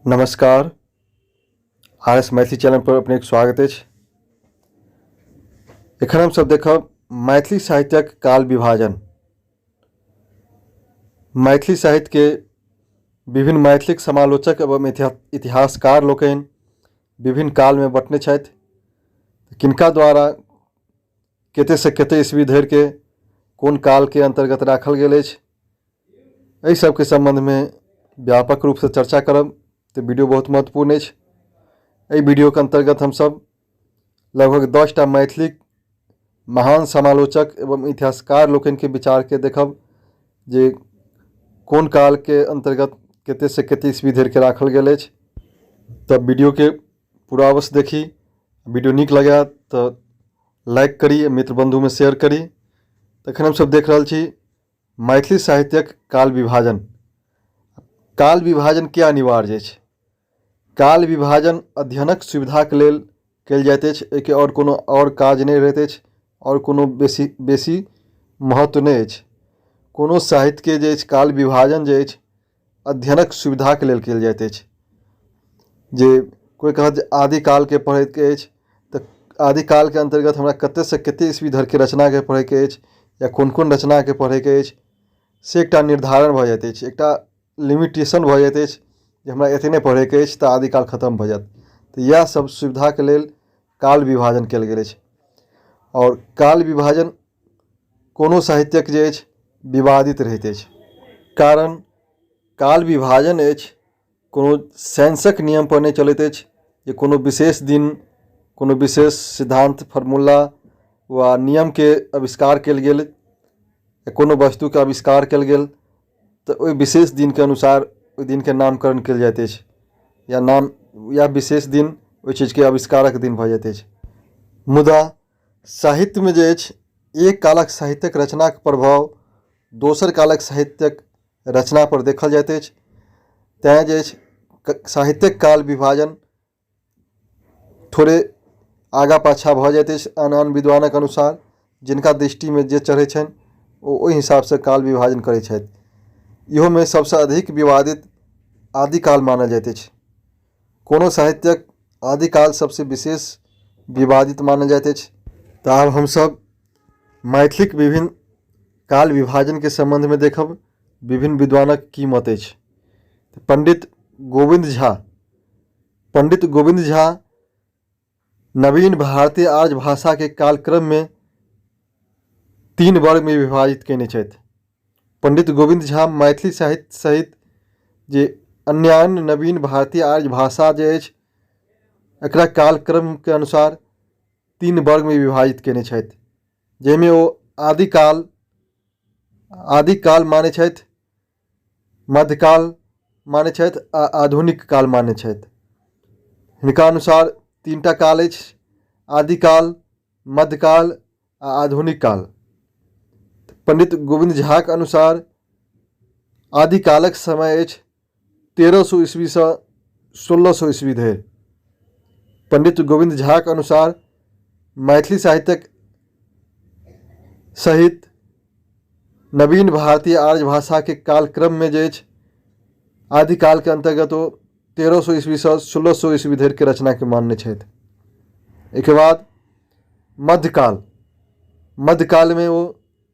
नमस्कार, R S Maithili channel पर अपनेक स्वागत अछि। एखन हमसभ देखब मैथिली साहित्यक काल विभाजन। मैथिली साहित्यके विभिन्न मैथिलीक समालोचक एवं इतिहासकार लोकनि विभिन्न कालमे बँटने छथि। किनका द्वारा कतेकसँ कतेक ईस्वी धरिके कोन कालके अन्तर्गत राखल गेल अछि, एहि सबके सम्बन्धमे व्यापक रूपसँ चर्चा करब तऽ वीडियो बहुत महत्वपूर्ण अछि। एहि वीडियोके अन्तर्गत हमसभ लगभग 10टा मैथिली महान समालोचक एवं इतिहासकार लोकनिके विचारके देखब जे कोन कालके अन्तर्गत कतेकसँ कतेक ईस्वी धरिके राखल गेल अछि। तऽ वीडियोके पूरा अवश्य देखी। वीडियो नीक लगै तऽ लाइक करी, मित्र बन्धुमे शेयर करी। तखन हमसभ देख रहल छी मैथिली साहित्यक काल विभाजन। काल विभाजन किया अनिवार्य अछि? काल विभाजन अध्ययनक सुविधाके लेल कयल जाइत अछि। एहिके आओर कोनो आओर काज नहि रहैत अछि, आओर कोनो बेसी बेसी महत्व नहि अछि। कोनो साहित्यके जे अछि काल विभाजन जे अछि अध्ययनक सुविधाके लेल कयल जाइत अछि। जे कोइ कहत जे आदिकालके पढ़ैके अछि तऽ आदिकालके अन्तर्गत हमरा कतेकसँ कतेक ईस्वी धरिके रचनाके पढ़ैके अछि या कोन कोन रचनाके पढ़ैके अछि, से एकटा निर्धारण भऽ जाइत अछि, एकटा लिमिटेशन भऽ जाइत अछि जे हमरा एतने पढ़ैके अछि तऽ आदिकाल खतम भऽ जायत। तऽ इएह सब सुविधाके लेल काल विभाजन कयल गेल अछि। आओर काल विभाजन कोनो साहित्यक जे अछि विवादित रहैत अछि, कारण काल विभाजन अछि कोनो साइंसक नियमपर नहि चलैत अछि जे कोनो विशेष दिन कोनो विशेष सिद्धान्त फॉर्मूला वा नियमके आविष्कार कयल गेल या कोनो वस्तुके आविष्कार कयल गेल तऽ ओहि विशेष दिनके अनुसार ओहि दिनके नामकरण कयल जाइत अछि या नाम या विशेष दिन ओहि चीजके आविष्कारक दिन भऽ जाइत अछि। मुदा साहित्यमे जे अछि एक कालक साहित्यक रचनाक प्रभाव दोसर कालक साहित्यक रचनापर देखल जाइत अछि। तैँ जे अछि साहित्यिक काल विभाजन थोड़े आगाँ पाछाँ भऽ जाइत अछि आन आन विद्वानक अनुसार, जिनका दृष्टिमे जे चढ़ै छनि ओ ओहि हिसाबसँ काल विभाजन करै छथि। इहोमे सभसँ अधिक विवादित आदिकाल मानल जाइत अछि। कोनो साहित्यक आदिकाल सभसँ विशेष विवादित मानल जाइत अछि। तऽ आब हमसभ मैथिलीक विभिन्न काल विभाजनके सम्बन्धमे देखब विभिन्न विद्वानक की मत अछि। पंडित गोविन्द झा, पंडित गोविन्द झा नवीन भारतीय आर्य भाषाके कालक्रममे 3 वर्गमे विभाजित कयने छथि। पंडित गोविन्द झा मैथिली साहित्य सहित जे अन्यान्य नवीन भारतीय आर्य भाषा जे अछि एकरा कालक्रमके अनुसार 3 वर्गमे विभाजित कयने छथि, जाहिमे ओ आदिकाल आदिकाल मानै छथि, मध्यकाल मानै छथि आ आधुनिक काल मानै छथि। हिनका अनुसार 3टा काल अछि, आदिकाल, मध्यकाल आ आधुनिक काल। पंडित गोविन्द झाक अनुसार आदिकालक समय अछि 1300 ईस्वीसँ 1600 ईस्वी धरि। पंडित गोविन्द झाक अनुसार मैथिली साहित्यक सहित नवीन भारतीय आर्य भाषाके कालक्रममे जे अछि आदिकालके अन्तर्गत ओ 1300 ईस्वीसँ 1600 ईस्वी धरिके रचनाके मानने छथि। एहिके बाद मध्यकाल, मध्यकालमे ओ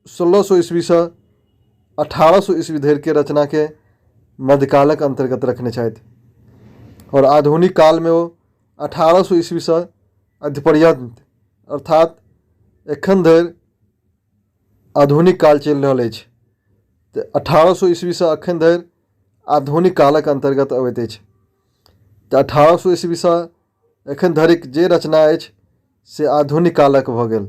1600 ईस्वीसँ 1800 ईस्वी धरिके रचनाके मध्यकालक अन्तर्गत रखने छथि। आओर आधुनिक कालमे ओ 1800 ईस्वीसँ अद्यपर्यन्त अर्थात एखन धरि आधुनिक काल चलि रहल अछि, तऽ 1800 ईस्वीसँ एखन धरि आधुनिक कालक अन्तर्गत अबैत अछि। तऽ 1800 ईस्वीसँ एखन धरिक जे रचना अछि से आधुनिक कालक भऽ गेल।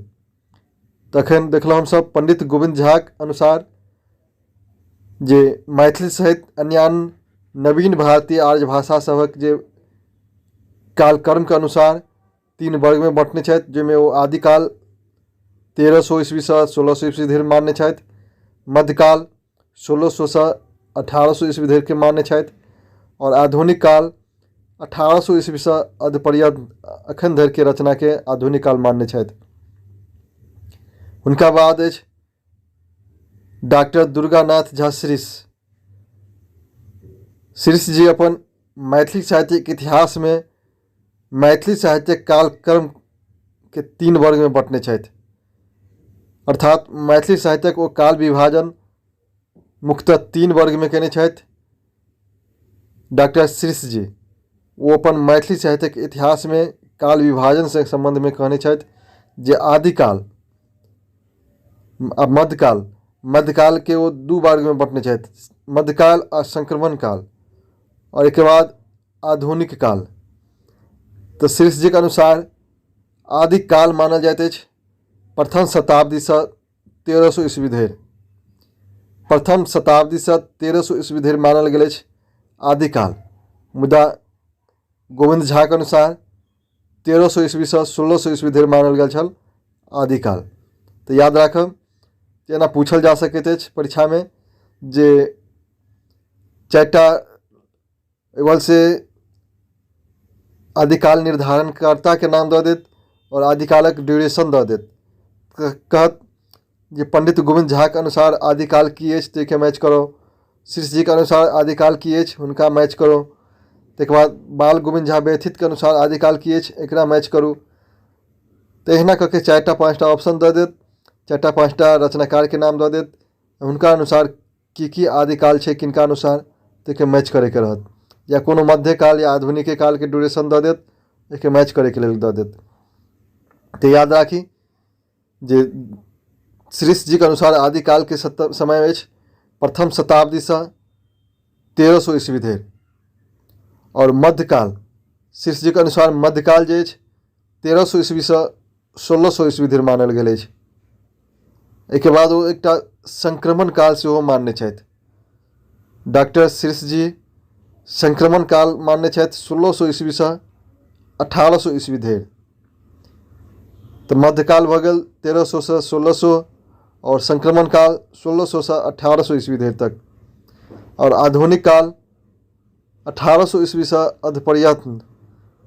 तखन देखलहुँ हमसभ पंडित गोविन्द झाक अनुसार जे मैथिली सहित अन्यान्य नवीन भारतीय आर्य भाषा सभक जे कालक्रमके अनुसार 3 वर्गमे बँटने छथि, जाहिमे ओ आदिकाल 1300 ईस्वीसँ 1600 ईस्वी धरि मानने छथि, मध्यकाल 1600सँ 1800 ईस्वी धरिके मानने छथि आओर आधुनिक काल 1800 ईस्वीसँ अद्यपर्यन्त एखन धरिके रचनाके आधुनिक काल मानने छथि। हुनका बाद अछि डॉक्टर दुर्गानाथ झा श्रीश। श्रीश जी अपन मैथिली साहित्यक इतिहासमे मैथिली साहित्यक कालक्रमके तीन वर्गमे बँटने छथि। अर्थात मैथिली साहित्यक ओ काल विभाजन मुख्यतः तीन वर्गमे कयने छथि। डॉक्टर शीर्ष जी ओ अपन मैथिली साहित्यक इतिहासमे काल विभाजनसँ सम्बन्धमे कहने छथि जे आदिकाल आ मध्यकाल, मध्यकालके ओ दू वर्गमे बँटने छथि, मध्यकाल आ संक्रमण काल, आओर एहिके बाद आधुनिक काल। तऽ शीर्ष जीके अनुसार आदिकाल मानल जाइत अछि प्रथम शताब्दीसँ 1300 ईस्वी धरि। प्रथम शताब्दीसँ 1300 ईस्वी धरि मानल गेल अछि आदिकाल। मुदा गोविन्द झाके अनुसार 1300 ईस्वीसँ 1600 ईस्वी धरि मानल गेल छल आदिकाल। तऽ याद राखब, एना पूछल जा सकैत अछि परीक्षामे जे चारिटा एवलसँ आदिकाल निर्धारणकर्ताके नाम दऽ देत आओर आदिकालक ड्यूरेशन दऽ देत, कहत जे पण्डित गोविन्द झाके अनुसार आदिकाल की अछि ताहिके मैच करू, शीर्ष जीके अनुसार आदिकाल की अछि हुनका मैच करू, ताहिके बाद बाल गोविन्द झा व्यथितके अनुसार आदिकाल की अछि एकरा मैच करू। तऽ एहिना कऽ के चारिटा पाँचटा ऑप्शन दऽ देत, चारिटा पाँचटा रचनाकारके नाम दऽ देत, हुनका अनुसार की की आदिकाल छै किनका अनुसार ताहिके मैच करैके रहत, या कोनो मध्यकाल या आधुनिके कालके ड्यूरेशन दऽ देत, एहिके मैच करैके लेल दऽ देत। तऽ याद राखी जे श्रीश जीके अनुसार आदिकालके समय अछि प्रथम शताब्दीसँ 1300 ईस्वी धरि, आओर मध्यकाल शीर्ष जीके अनुसार मध्यकाल जे अछि 1300 ईस्वीसँ 1600 ईस्वी धरि मानल गेल अछि। एहिके बाद ओ एकटा संक्रमण काल सेहो मानने छथि। डॉक्टर शीर्ष जी संक्रमण काल मानने छथि 1600 ईस्वीसँ 1800 ईस्वी धरि। तऽ मध्यकाल भऽ गेल 1300सँ 1600 आओर संक्रमण काल 1600सँ 1800 ईस्वी धरि तक, आओर आधुनिक काल 1800 ईस्वीसँ अधपर्यन्त,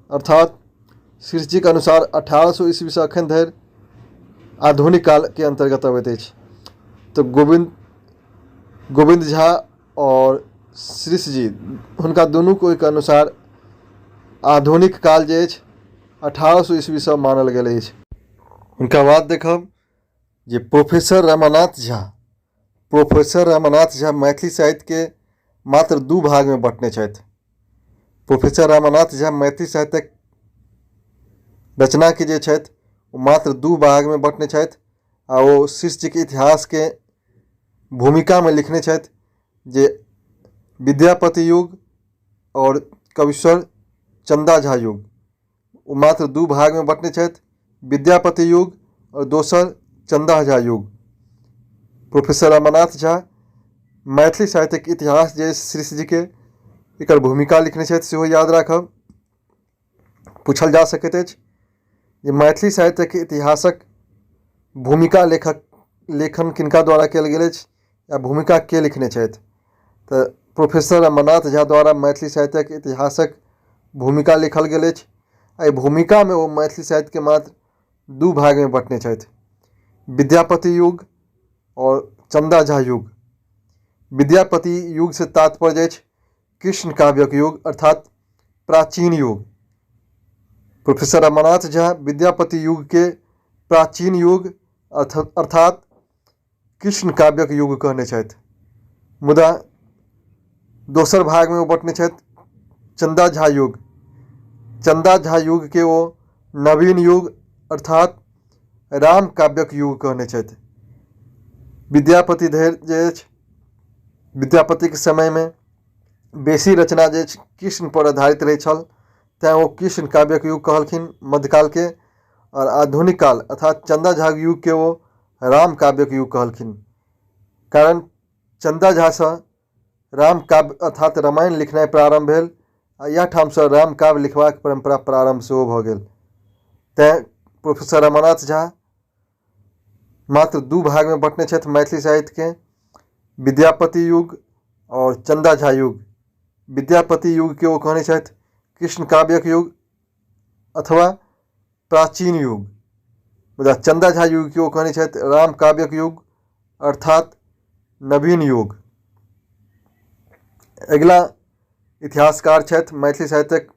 अर्थात शीर्षजीके अनुसार 1800 ईस्वीसँ एखन धरि आधुनिक कालके अन्तर्गत अबैत अछि। तऽ गोविन्द झा आओर शीर्षजी हुनका दुनूके ओहिके अनुसार आधुनिक काल जे अछि 1800 ईस्वीसँ मानल गेल अछि। हुनका बाद देखब जे प्रोफेसर रमानाथ झा, प्रोफेसर रमानाथ झा मैथिली साहित्यके मात्र दू भागमे बँटने छथि। प्रोफेसर रमानाथ झा मैथिली साहित्यक रचनाके जे छथि ओ मात्र दू भागमे बँटने छथि, आ ओ शिष्यके इतिहासके भूमिकामे लिखने छथि जे विद्यापति युग आओर कवीश्वर चन्दा झा युग। ओ मात्र दू भागमे बँटने छथि, विद्यापति युग आओर दोसर चन्दा झा युग। प्रोफेसर रमानाथ झा मैथिली साहित्यक इतिहास जे श्रीजीके एकर भूमिका लिखने छथि सेहो याद राखब। पूछल जा सकैत अछि जे मैथिली साहित्यक इतिहासक भूमिका लेखन किनका द्वारा कयल गेल अछि या भूमिका के लिखने छथि, तऽ प्रोफेसर रमानाथ झा द्वारा मैथिली साहित्यक इतिहासक भूमिका लिखल गेल अछि। एहि भूमिकामे ओ मैथिली साहित्यके मात्र दू भागमे बँटने छथि, विद्यापति युग आओर चन्दा झा युग। विद्यापति युगसँ तात्पर्य अछि कृष्ण काव्यक युग अर्थात प्राचीन युग। प्रोफेसर रमानाथ झा विद्यापति युगके प्राचीन युग अर्थात कृष्ण काव्यक युग कहने छथि, मुदा दोसर भागमे ओ बँटने छथि चन्दा झा युग। चन्दा झा युगके ओ नवीन युग अर्थात राम काव्यक युग कहने छथि। विद्यापति धरि जे अछि विद्यापतिके समयमे बेसी रचना जे अछि कृष्णपर आधारित रहै छल, तैँ ओ कृष्ण काव्यक युग कहलखिन मध्यकालके, आओर आधुनिक काल अर्थात चन्दा झाक युगके ओ राम काव्यक युग कहलखिन, कारण चन्दा झासँ राम काव्य अर्थात रामायण लिखनाइ प्रारम्भ भेल आ इएह ठामसँ राम काव्य लिखबाक परम्परा प्रारम्भ सेहो भऽ गेल। तैँ प्रोफेसर रमानाथ झा मात्र दू भागमे बँटने छथि मैथिली साहित्यके, विद्यापति युग आओर चन्दा झा युग। विद्यापति युगके ओ कहने छथि कृष्ण काव्यक युग अथवा प्राचीन युग, मुदा चन्दा झा युगके ओ कहने छथि राम काव्यक युग अर्थात नवीन युग। अगिला इतिहासकार छथि, मैथिली साहित्यक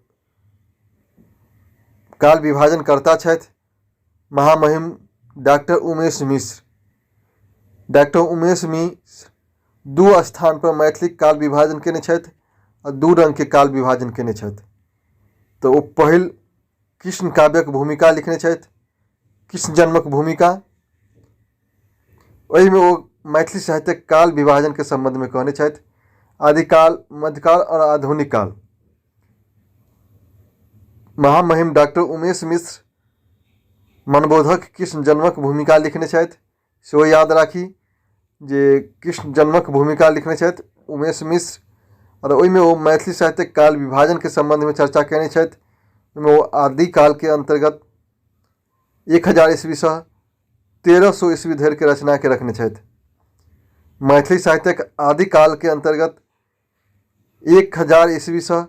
काल विभाजनकर्ता छथि महामहिम डॉक्टर उमेश मिश्र। डॉक्टर उमेश मिश्र दू स्थानपर मैथिलीक काल विभाजन कयने छथि आ दू रङ्गके काल विभाजन कयने छथि। तऽ ओ पहिल कृष्ण काव्यक भूमिका लिखने छथि, कृष्ण जन्मक भूमिका। ओहिमे ओ मैथिली साहित्यक काल विभाजनके सम्बन्धमे कहने छथि आदिकाल, मध्यकाल आओर आधुनिक काल। महामहिम डॉक्टर उमेश मिश्र मनबोधक कृष्ण जन्मक भूमिका लिखने छथि, सेहो याद राखी जे कृष्ण जन्मक भूमिका लिखने छथि उमेश मिश्र आओर ओहिमे ओ मैथिली साहित्यक काल विभाजनके सम्बन्धमे चर्चा कयने छथि। ओहिमे ओ आदिकालके अन्तर्गत 1000 ईस्वीसँ 1300 ईस्वी धरिके रचनाके रखने छथि। मैथिली साहित्यक आदिकालके अन्तर्गत 1000 ईस्वीसँ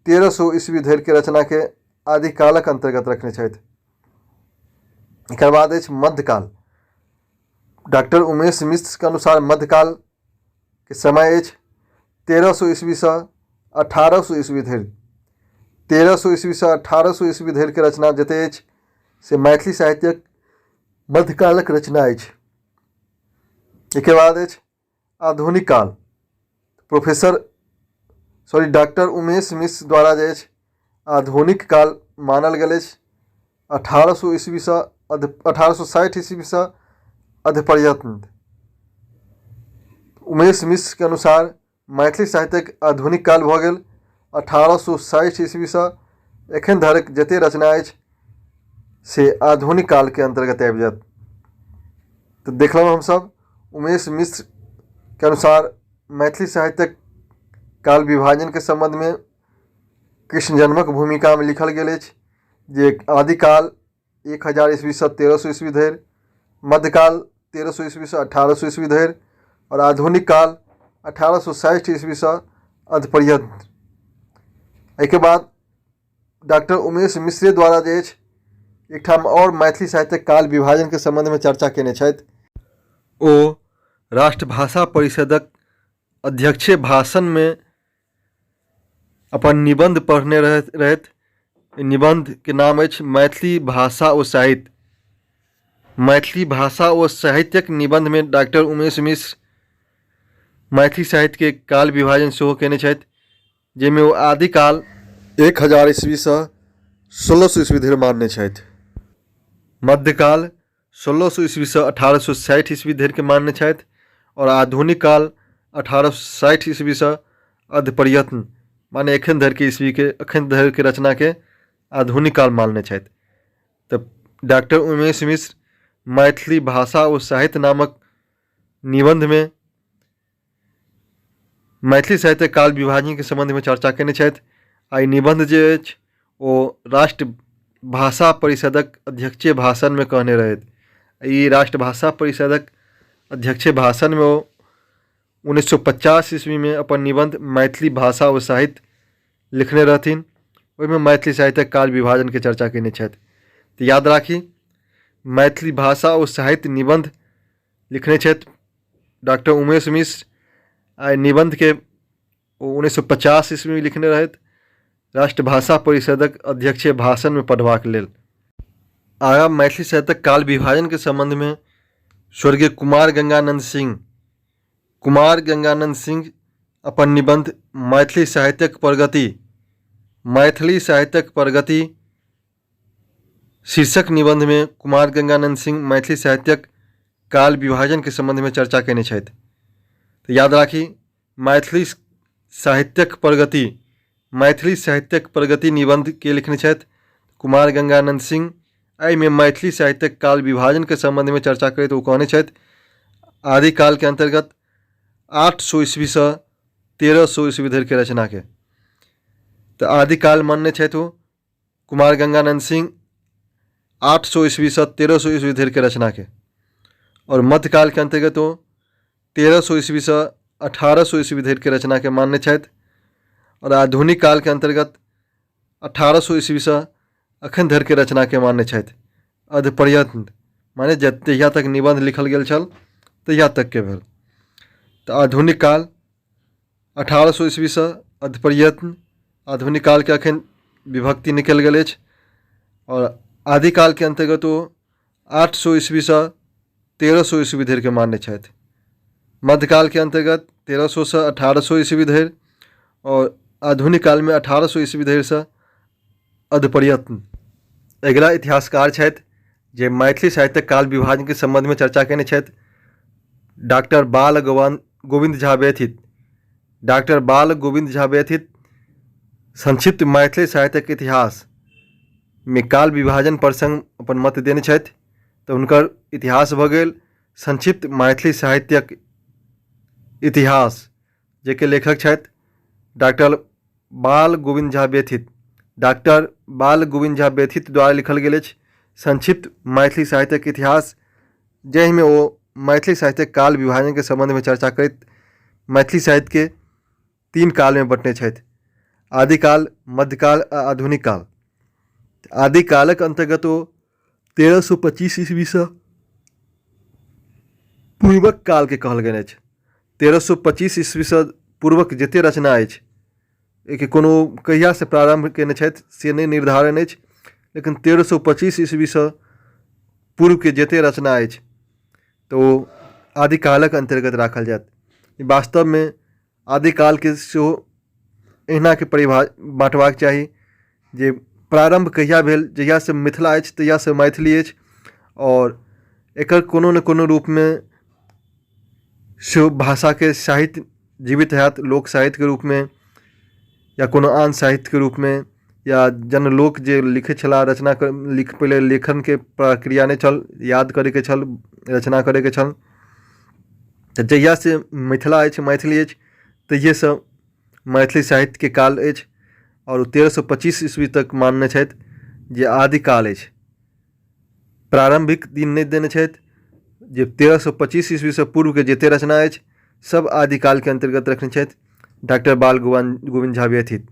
1300 ईस्वी धरिके रचनाके आदिकालक अन्तर्गत रखने छथि। एकर बाद अछि मध्यकाल। डॉक्टर उमेश मिश्रके अनुसार मध्यकालके समय अछि 1300 ईस्वीसँ 1800 ईस्वी धरि। 1300 ईस्वीसँ 1800 ईस्वी धरिके रचना जतेक अछि से मैथिली साहित्यक मध्यकालक रचना अछि। एहिके बाद अछि आधुनिक काल। Professor sorry doctor Umesh Mishra द्वारा जे अछि आधुनिक काल मानल गेल अछि 1800 ईस्वीसँ 1860 ईस्वीसँ अधपर्यन्त। उमेश मिश्रके अनुसार मैथिली साहित्यक आधुनिक काल भऽ गेल 1860 ईस्वीसँ एखन धरिक जतेक रचना अछि से आधुनिक कालके अन्तर्गत आबि जायत। तऽ देखलहुँ हमसभ उमेश मिश्रके अनुसार मैथिली साहित्यक काल विभाजनके सम्बन्धमे कृष्ण जन्मक भूमिकामे लिखल गेल अछि जे आदिकाल 1000 ईस्वीसँ 1300 ईस्वी धरि, मध्यकाल 1300 ईस्वीसँ 1800 ईस्वी धरि आओर आधुनिक काल 1860 ईस्वीसँ अधपर्यन्त। एहिके बाद डॉक्टर उमेश मिश्रे द्वारा जे अछि एकठाम आओर मैथिली साहित्यक काल विभाजनके सम्बन्धमे चर्चा कयने छथि। ओ राष्ट्रभाषा परिषदक अध्यक्षीय भाषणमे अपन निबन्ध पढ़ने रहथि। निबन्धके नाम अछि मैथिली भाषा ओ साहित्य। मैथिली भाषा ओ साहित्यक निबन्धमे डॉक्टर उमेश मिश्र मैथिली साहित्यके काल विभाजन सेहो कयने छथि, जाहिमे ओ आदिकाल 1000 ईस्वीसँ 1600 ईस्वी धरि मानने छथि, मध्यकाल 1600 ईस्वीसँ 1860 ईस्वी धरिके मानने छथि आओर आधुनिक काल 1860 ईस्वीसँ अधपर्यत्न माने एखन धरिके ईस्वीके एखन धरिके रचनाके आधुनिक काल मानने छथि। तऽ डॉक्टर उमेश मिश्र मैथिली भाषा ओ साहित्य नामक निबन्धमे मैथिली साहित्यक काल विभाजनके सम्बन्धमे चर्चा कयने छथि आ ई निबन्ध जे अछि ओ राष्ट्रभाषा परिषदक अध्यक्षीय भाषणमे कहने रहथि। ई राष्ट्रभाषा परिषदक अध्यक्षीय भाषणमे ओ 1950 ईस्वीमे अपन निबन्ध मैथिली भाषा ओ साहित्य लिखने रहथिन। ओहिमे मैथिली साहित्यक काल विभाजनके चर्चा कयने छथि। तऽ याद राखी, मैथिली भाषा ओ साहित्य निबन्ध लिखने छथि डॉक्टर उमेश मिश्र आ एहि निबन्धके ओ 1950 ईस्वीमे लिखने रहथि राष्ट्रभाषा परिषदक अध्यक्षीय भाषणमे पढ़बाक लेल। आगाँ मैथिली साहित्यक काल विभाजनके सम्बन्धमे स्वर्गीय कुमार गंगानन्द सिंह कुमार गंगानन्द सिंह अपन निबन्ध मैथिली साहित्यक प्रगति मैथिली साहित्यक प्रगति शीर्षक निबन्धमे कुमार गंगानन्द सिंह मैथिली साहित्यक काल विभाजनके सम्बन्धमे चर्चा कयने छथि। तऽ याद राखी, मैथिली साहित्यक प्रगति मैथिली साहित्यक प्रगति निबन्धके लिखने छथि कुमार गंगानन्द सिंह। एहिमे मैथिली साहित्यक काल विभाजनके सम्बन्धमे चर्चा करैत ओ कहने छथि आदिकालके अन्तर्गत 800 ईस्वीसँ 1300 ईस्वी धरिके रचनाके। तऽ आदिकाल मानने छथि ओ कुमार गंगानंद सिंह 800 ईस्वीसँ 1300 ईस्वी धरिके रचनाके आओर मध्यकालके अन्तर्गत ओ 1300 ईस्वीसँ 1800 ईस्वी धरिके रचनाके मानने छथि आओर आधुनिक कालके अन्तर्गत 1800 ईस्वीसँ एखन धरिके रचनाके मानने छथि अधपर्यन्त, माने जहिया तक निबन्ध लिखल गेल छल तहिया तकके भेल। तऽ आधुनिक काल 1800 ईस्वीसँ अधप्रयत्न। आधुनिक कालके एखन विभक्ति निकलि गेल अछि। आओर आदिकालके अन्तर्गत ओ 800 ईस्वीसँ 1300 ईस्वी धरिके मानने छथि। मध्यकालके अन्तर्गत 1300सँ 1800 ईस्वी धरि आओर आधुनिक कालमे 1800 ईस्वी धरिसँ अधप्रयत्न। अगिला इतिहासकार छथि जे मैथिली साहित्यक काल विभाजनके सम्बन्धमे चर्चा कयने छथि डॉक्टर बाल गोविन्द झा व्यथित। डॉक्टर बाल गोविन्द झा व्यथित संक्षिप्त मैथिली साहित्यक इतिहासमे काल विभाजन प्रसङ्ग अपन मत देने छथि। तऽ हुनकर इतिहास भऽ गेल संक्षिप्त मैथिली साहित्यक इतिहास, जाहिके लेखक छथि डॉक्टर बाल गोविन्द झा व्यथित। डॉक्टर बाल गोविन्द झा व्यथित द्वारा लिखल गेल अछि संक्षिप्त मैथिली साहित्यक इतिहास, जाहिमे ओ मैथिली साहित्यक काल विभाजनके सम्बन्धमे चर्चा करैत मैथिली साहित्यके 3 कालमे बँटने छथि, आदिकाल, मध्यकाल आ आधुनिक काल। आदिकालक अन्तर्गत ओ 1325 ईस्वीसँ पूर्वक कालके कहल गेल अछि। 1325 ईस्वीसँ पूर्वक जतेक रचना अछि एहिके कोनो कहियासँ प्रारम्भ कयने छथि से नहि निर्धारण अछि, लेकिन 1325 ईस्वीसँ पूर्वके जतेक रचना अछि तऽ ओ आदिकालक अन्तर्गत राखल जायत। वास्तवमे आदिकालके सेहो एहिनाके बाँटबाक चाही जे प्रारम्भ कहिया भेल, जहियासँ मिथिला अछि तहियासँ मैथिली अछि आओर एकर कोनो ने कोनो रूपमे सेहो भाषाके साहित्य जीवित हैत, लोक साहित्यके रूपमे या कोनो आन साहित्यके रूपमे, या जनलोक जे लिखै छलाह रचना लिख पहिले लेखनके प्रक्रिया नहि छल, याद करैके छल, रचना करैके छल। तऽ जहियासँ मिथिला अछि मैथिली अछि तहिएसँ मैथिली साहित्यके काल अछि आओर ओ 1325 ईस्वी तक मानने छथि जे आदिकाल अछि। प्रारम्भिक दिन नहि देने छथि जे 1325 ईस्वीसँ पूर्वके जतेक रचना अछि सब आदिकालके अन्तर्गत रखने छथि डॉक्टर बाल गोविन्द झा व्यथित।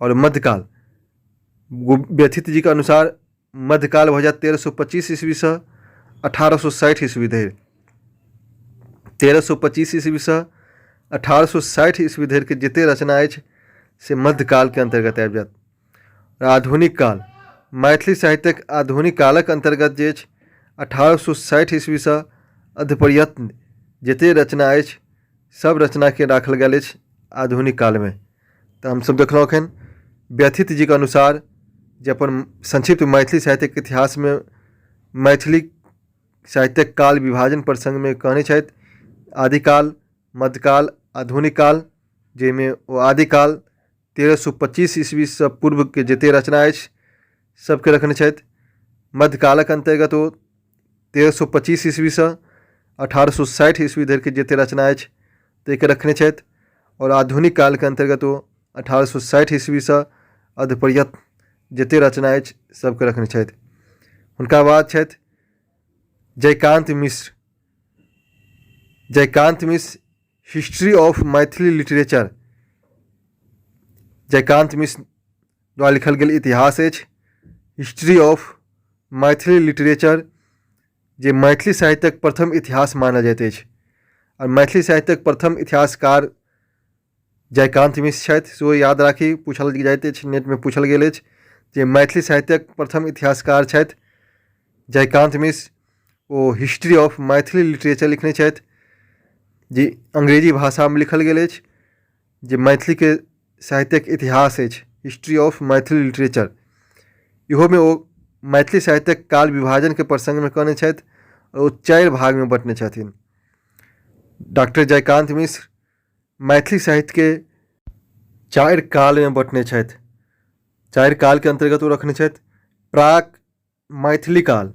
आओर मध्यकाल व्यथित जीके अनुसार मध्यकाल भऽ जायत 1325 ईस्वीसँ 1860 ईस्वी धरि। 1325 ईस्वीसँ 1860 ईस्वी धरिके जतेक रचना अछि से मध्यकालके अन्तर्गत आबि जायत। आधुनिक काल मैथिली साहित्यक आधुनिक कालक अन्तर्गत जे अछि 1860 ईस्वीसँ अधपर्यन्त जतेक रचना अछि सब रचनाके राखल गेल अछि आधुनिक कालमे। तऽ हमसब देखलहुँ एखन व्यथित जीके अनुसार जे अपन संक्षिप्त मैथिली साहित्यक इतिहासमे मैथिली साहित्यक काल विभाजन प्रसङ्गमे कहने छथि आदिकाल, मध्यकाल, आधुनिक काल, जाहिमे ओ आदिकाल 1325 ईस्वीसँ पूर्वके जतेक रचना अछि सबके रखने छथि। मध्यकालक अन्तर्गत ओ 1325 ईस्वीसँ 1860 ईस्वी धरिके जतेक रचना अछि ताहिके रखने छथि आओर आधुनिक कालके अन्तर्गत ओ 1860 ईस्वीसँ अधपर्यन्त जतेक रचना अछि सबके रखने छथि। हुनका बाद छथि Jaykant Mishra. Jaykant Mishra history of Maithili literature Jaykant Mishra द्वारा लिखल गेल इतिहास अछि। हिस्ट्री ऑफ मैथिली लिटरेचर जे मैथिली साहित्यक प्रथम इतिहास मानल जाइत अछि आओर मैथिली साहित्यक प्रथम इतिहासकार जयकान्त मिश्र छथि, सेहो याद राखी, पूछल जाइत अछि, नेटमे पूछल गेल अछि जे मैथिली साहित्यक प्रथम इतिहासकार छथि जयकान्त मिश्र। ओ हिस्ट्री ऑफ मैथिली लिटरेचर लिखने छथि जे अंग्रेजी भाषामे लिखल गेल अछि, जे मैथिलीके साहित्यक इतिहास अछि हिस्ट्री ऑफ मैथिली लिटरेचर। इहोमे ओ मैथिली साहित्यक काल विभाजनके प्रसङ्गमे कहने छथि आओर ओ 4 भागमे बँटने छथिन। डॉक्टर जयकान्त मिश्र मैथिली साहित्यके 4 कालमे बँटने छथि। 4 कालके अन्तर्गत ओ रखने छथि प्राक मैथिली काल।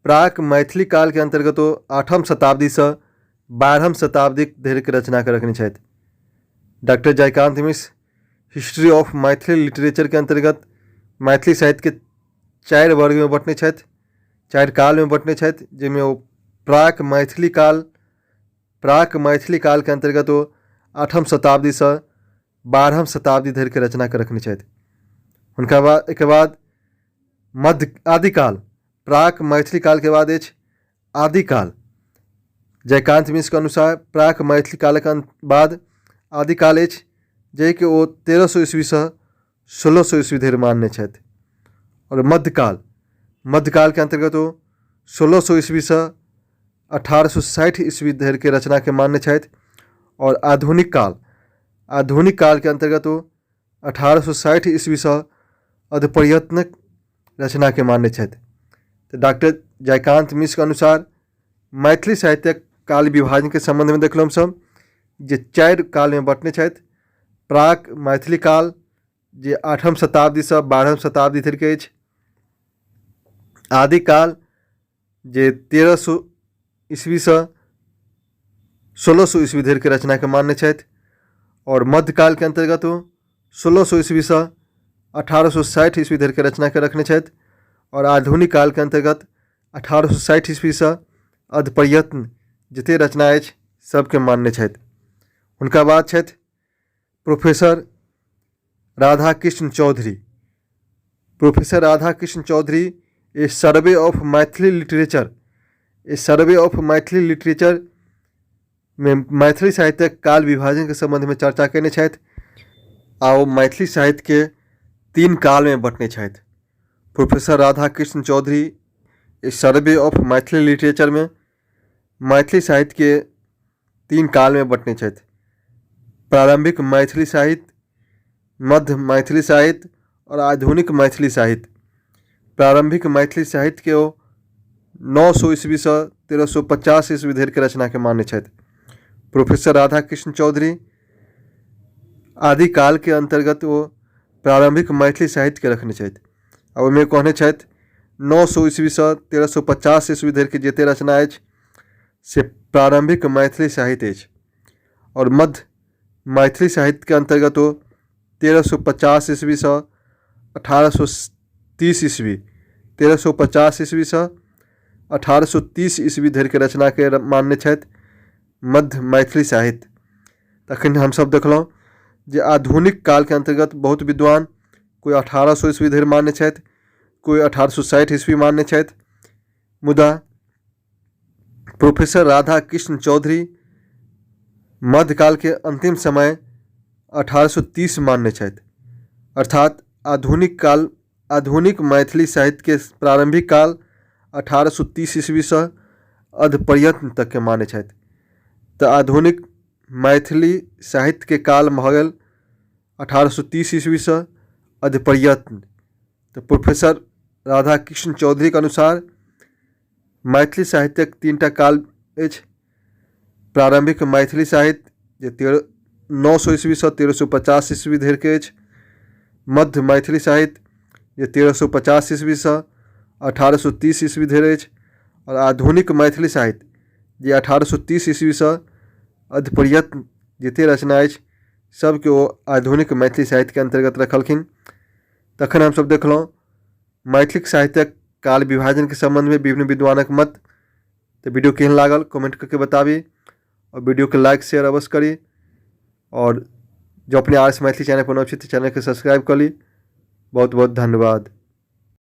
प्राक मैथिली कालके अन्तर्गत ओ 8म शताब्दीसँ 12म शताब्दी धरिके रचनाके रखने छथि। Doctor Jaykant Mishra history of Maithili लिटरेचरके अन्तर्गत मैथिली साहित्यके 4 वर्गमे बँटने छथि, 4 कालमे बँटने छथि, जाहिमे ओ प्राक मैथिली काल, प्राक मैथिली कालके अन्तर्गत ओ 8म शताब्दीसँ 12म शताब्दी धरिके रचनाके रखने छथि। हुनका बाद एकर बाद मध्य आदिकाल, प्राक मैथिली कालके बाद अछि आदिकाल। जयकान्त मिश्रके अनुसार प्राक मैथिली कालक बाद आदिकाल अछि, जाहिके ओ 1300 ईस्वीसँ 1600 ईस्वी धरि मानने छथि। आओर मध्यकाल, मध्यकालके अन्तर्गत ओ 1600 ईस्वीसँ 1860 ईस्वी धरिके रचनाके मानने छथि। आओर आधुनिक काल, आधुनिक कालके अन्तर्गत ओ 1860 ईस्वीसँ अधप्रयत्नक रचनाके मानने छथि। तऽ डॉक्टर जयकान्त मिश्रके अनुसार मैथिली साहित्यक काल विभाजनके सम्बन्धमे देखलहुँ हमसभ जे 4 कालमे बँटने छथि। प्राक मैथिली काल जे 8म शताब्दीसँ 12म शताब्दी धरिके अछि, आदिकाल जे 1300 ईस्वीसँ 1600 ईस्वी धरिके रचनाके मानने छथि, आओर मध्यकालके अन्तर्गत ओ 1600 ईस्वीसँ 1860 ईस्वी धरिके रचनाके रखने छथि, आओर आधुनिक कालके अन्तर्गत 1860 ईस्वीसँ अधप्रयत्न जतेक रचना अछि सबके मानने छथि। हुनका बाद छथि professor Radhakrishna Chaudhary. Professor Radhakrishna Chaudhary a survey of Maithili literature, a survey of Maithili literature मे मैथिली साहित्यक काल विभाजनके सम्बन्धमे चर्चा कयने छथि आ ओ मैथिली साहित्यके 3 कालमे बँटने छथि। Professor Radhakrishna Chaudhary a survey of Maithili लिटरेचरमे Maithili साहित्यके 3 कालमे बँटने छथि। प्रारम्भिक मैथिली साहित्य, मध्य मैथिली साहित्य आओर आधुनिक मैथिली साहित्य। प्रारम्भिक मैथिली साहित्यके ओ 900 ईस्वीसँ 1350 ईस्वी धरिके रचनाके मानने छथि। प्रोफेसर राधाकृष्ण चौधरी आदिकालके अन्तर्गत ओ प्रारम्भिक मैथिली साहित्यके रखने छथि आ ओहिमे कहने छथि 900 ईस्वीसँ 1350 ईस्वी धरिके जतेक रचना अछि से प्रारम्भिक मैथिली साहित्य अछि। आओर मध्य मैथिली साहित्यके अन्तर्गत ओ 1350 ईस्वीसँ 1830 ईस्वी, 1350 ईस्वीसँ 1830 ईस्वी धरिके रचनाके मानने छथि मध्य मैथिली साहित्य। तखन हमसभ देखलहुँ जे आधुनिक कालके अन्तर्गत बहुत विद्वान कोइ 1800 ईस्वी धरि मानने छथि, कोइ 1860 ईस्वी मानने छथि, मुदा प्रोफेसर राधाकृष्ण चौधरी मध्यकालके अन्तिम समय 1830 मानने छथि। अर्थात आधुनिक काल, आधुनिक मैथिली साहित्यके प्रारम्भिक काल 1830 ईस्वीसँ अधप्रयत्न तकके मानै छथि। तऽ आधुनिक मैथिली साहित्यके काल भऽ गेल 1830 ईस्वीसँ अधप्रयत्न। तऽ प्रोफेसर राधाकृष्ण चौधरीके अनुसार मैथिली साहित्यक 3टा काल अछि। प्रारम्भिक मैथिली साहित्य जे 900 ईस्वीसँ 1350 ईस्वी धरिके अछि, मध्य मैथिली साहित्य जे 1350 ईस्वीसँ 1830 ईस्वी धरि अछि, आओर आधुनिक मैथिली साहित्य जे 1830 ईस्वीसँ अधप्रयत्न जतेक रचना अछि सबके ओ आधुनिक मैथिली साहित्यके अन्तर्गत रखलखिन। तखन हमसभ देखलहुँ मैथिलीक साहित्यक काल विभाजनके सम्बन्धमे विभिन्न विद्वानक मत। तऽ वीडियो केहन लागल कमेंट करके बताबी आओर वीडियोके लाइक शेयर अवश्य करी, आओर जँ अपने आर एस मैथिली चैनल पर नव छी तऽ चैनलके सब्सक्राइब कऽ ली। बहुत बहुत धन्यवाद।